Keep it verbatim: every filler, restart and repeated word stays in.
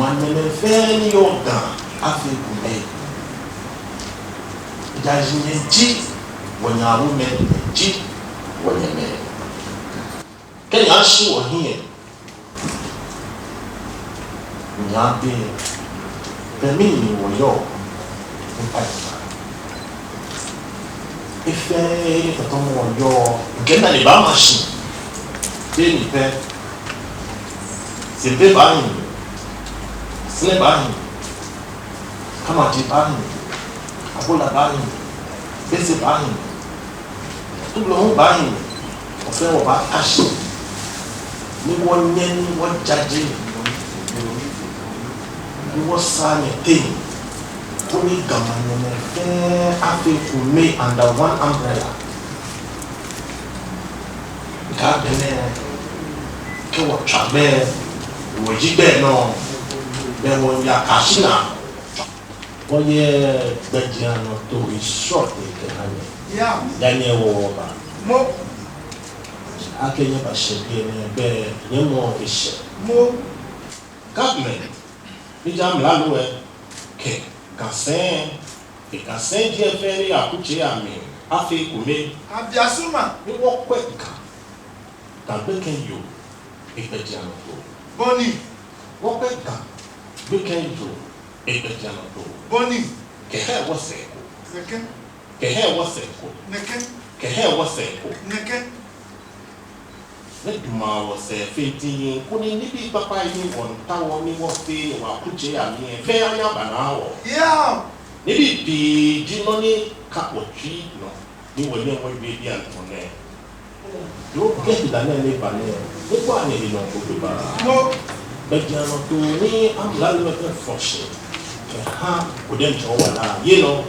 Maŋ nɛɛmɛi fɛɛ ni yɔɔ Ga, afee ekome. Ejaakɛ nyɛji wɔnyɛ awomɛi, nyɛji wɔnyɛmɛi. Kɛ nyɛshi wɔhiɛ, nyɛbɛ, be mli ni wɔyɔɔ, ŋkpa nyɛ fai. Efee ni kɔtɔmɔ yɔɔ, ŋkɛ nane baama shi. Be ni pɛ, Sempe baahi, Sine baahi, Kamaji baahi, Abola baahi, Bese baahi, Tublɔŋ baahi, wɔ fɛɛ wɔbaakã shi, ni wɔnyɛ ni wɔjaje, ni wɔsaa nyɛteŋ, koni Ga maŋ nɛɛmɛi fɛɛ afee ekome under one umbrella. Ŋkɛɛ be nɛɛ, kɛ wɔtswa gbɛ, wɔji gbɛ nɔ, be wɔya Katsina. Wɔyɛ gbɛjianɔtoo esrɔto kɛha nyɛ. Yaa. Nyɛnyɛ wɔ wɔba. Mo. Akɛ nyɛbashɛ biɛ nɛɛ, be nyɛmɔ eshɛ. Mo. Government, ni ji amralo lɛ, kɛ Ga sɛi, kɛ Ga sɛi ji efɛɛ ni yɔɔ akutsei amli, afee ekome. Abiasuma. Ni wɔkwɛ Ga, Ga gbekɛyeli egbɛjianɔtoo. Bɔ ni. Wɔkwɛ Ga gbekɛyeli egbɛjianɔtoo. Bɔ ni. Kɛha wɔsɛɛ ko. Nɛkɛ. Kɛha wɔsɛɛ ko. Nɛkɛ. Kɛha wɔsɛɛ ko. Nɛkɛ. Nyɛdamɔ wɔsɛɛ fɛɛ titri, koni nibii kpakpai ni wɔmiitao ni wɔfee yɛ wɔakutsei amli lɛ fɛɛ anyɛ abana wɔ. Yaa. Nibii pii ji nɔ ni ka wɔtsui nɔ, ni wɔnyɛ wɔwie bianɛ nɛɛ. Yoo, kɛ daa nɛɛ ni eba nɛɛ, ni kpɔ anyɛ ni nɔ ko kpɛ ba. Mo. Gbɛjianɔtoo ni amralo lɛ fɔ shi kɛha Gudem Tsɔwala yɛ nɔ.